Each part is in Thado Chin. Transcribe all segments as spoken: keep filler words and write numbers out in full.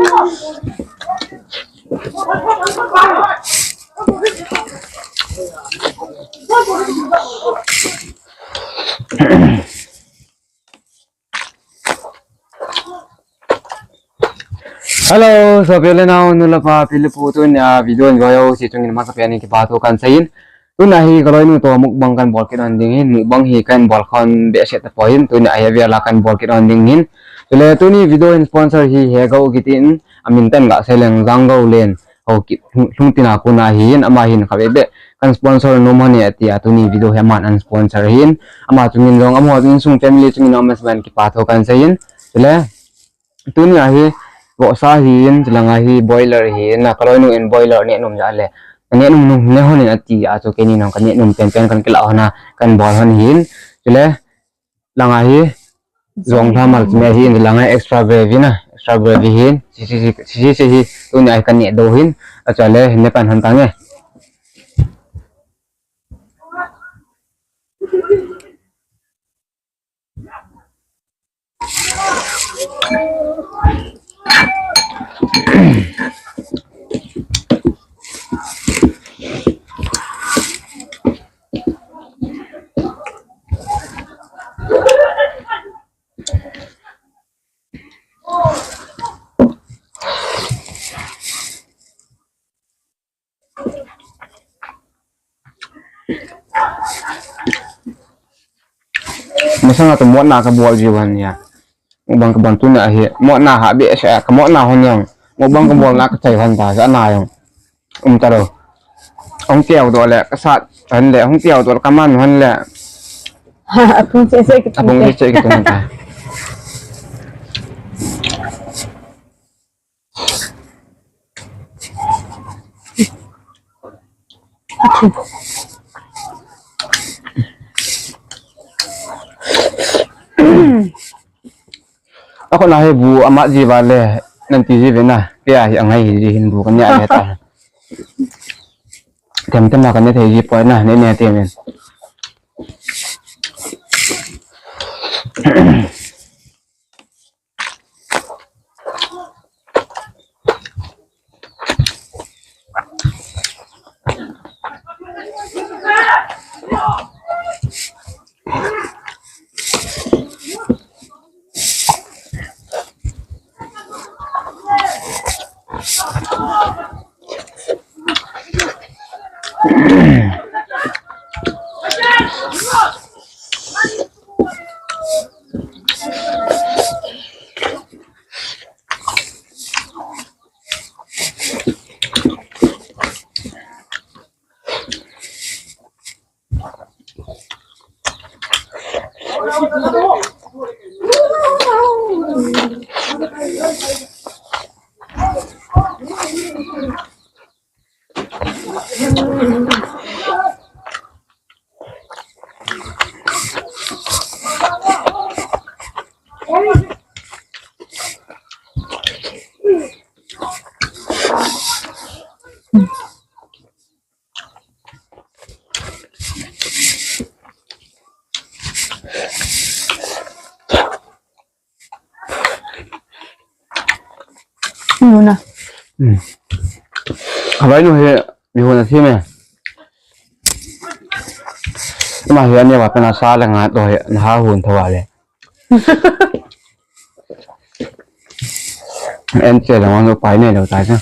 Hello, sopi le nao, nu le pa, pi le pu, tunia video in voi ho jouse chungin amasapen in kipa thu kahin seiyin. Tunia hi kaloinu toh mukbang kahin bol kit lhon ding ahin, mukbang hi kahin bol khom behseh tapoi, tunia hi avel a kahin bol kit lhon ding ahin. Chule tuni video in sponsor hi Hegou kiti in, amin tah in gasei leng Janggou Len. Haokip lhung, lhung tina kona ahin, ama hin khatvei beh kahin sponsor nom lhon e tia tuni video hi aman ana sponsor ahin, ama chungin jong amaho insung family chungin amasapen in kipa thu kahin seiyin. Chule tunia hi vohsa ahin, chulanga hi boiler ahin, na kaloinu in boiler neh nom jeh le, neh nom nom le lhon in ati a chu keini jong kaneh nom penpen kahin kilah lhon a, kahin bol lhon ahin. Chule langa hi jong lha mal chime ahin, langa extra gravy na, extra gravy ahin, sisi, sisi, sisi hi, tunia hi kaneh doh ahin, achale, hin ne pan lhon tange. Masanga toh motna kabol jiu ahin ya. Mukbang kabol tunia hi motna ha behseh a, kamotna lhon jong. Mukbang kabolna kachai lhon ta, sa na jong. Um talou. Hung teo doh le, kasat lhon le, hung teo doh le, kaman lhon le. Apung seh seh kitung. Apung seh seh kitung ta. Ako na hi bu amat ji vale, nan ti ji ve na, kei a hi angai hi ji hin bu kania le ta. Tem tem na kania thei ji poi na, ne ne tem in. Muna. Hmm. Abai nu hi, mi huna si me. Ma hi ani wa kana sa le nga to hi, na ha hun tho wa le. En che le wa no pai ne lo tai sa.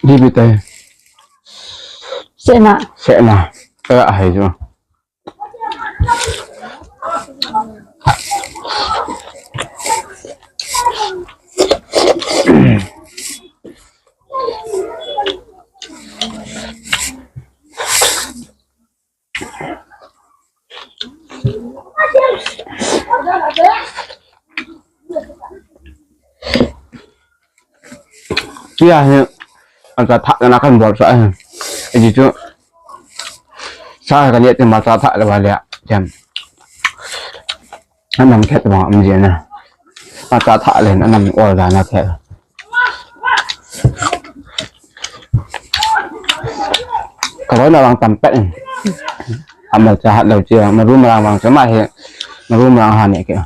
Di bi tai. Sena. Sena. Ka hai jo. Tia hi, ata thah na kan bol sa hi. Aji chu, sa kan ye te ma ta thah le ba le, jam. Anam khet ma am je na. Ata thah le, anam ol da na khet. Ka loi na vang tam pet in. Ama cha hat lo chi, ma ru ma lang vang cha ma he. Ma ru ma lang ha ne ke.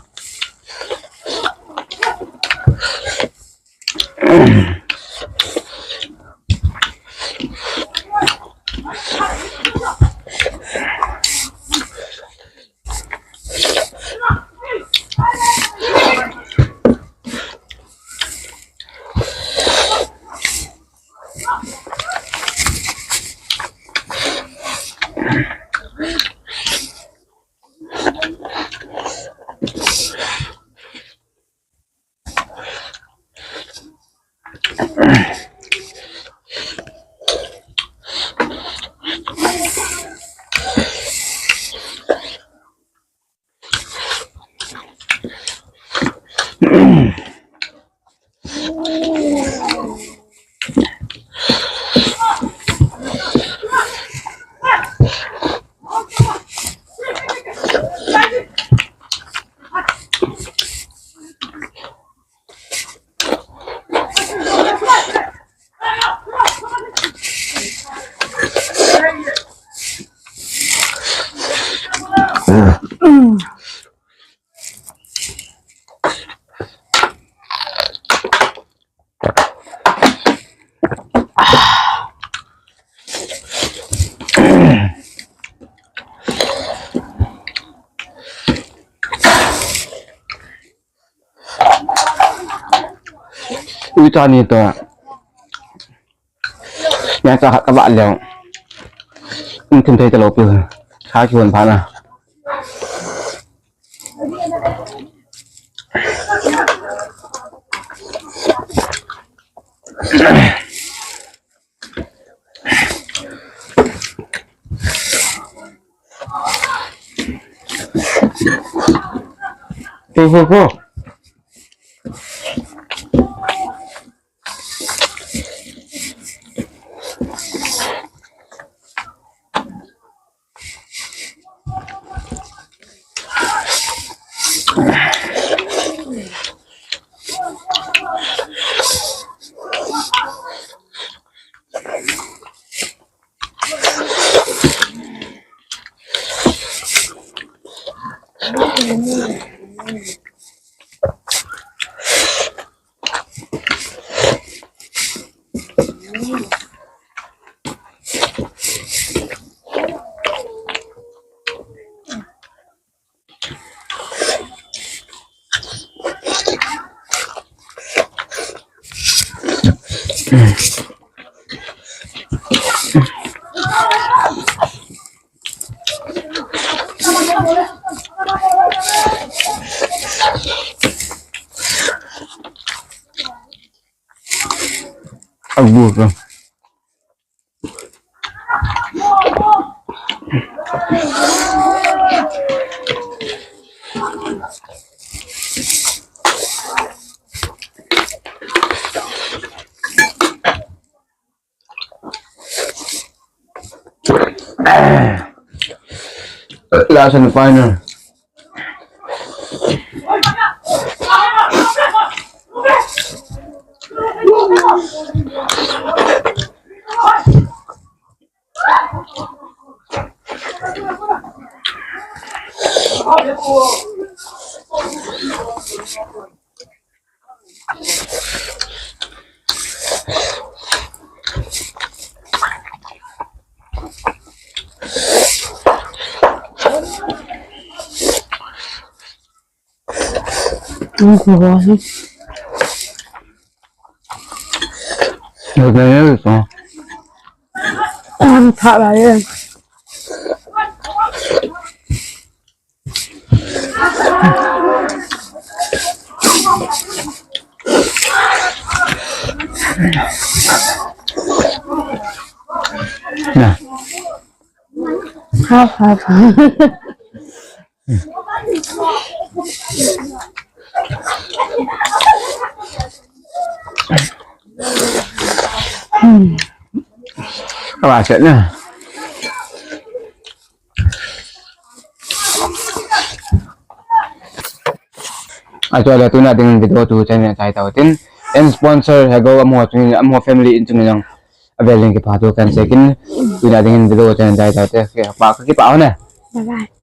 Ui, tani to. Nya cha khat ka vah leo. Um thim thei ta lou pi. Kha ki hon pha na. Go, go, go. Abu ka. Last and final. Awa, set na. Achu ala tuna dingin video tu channel chai tau tin. En sponsor Hego amaho chungin, amaho family in chungin jong avel in kipa thu kan seiyin. Tuna dingin video channel chai tau te. Kipa, kipa ho na. Bye bye.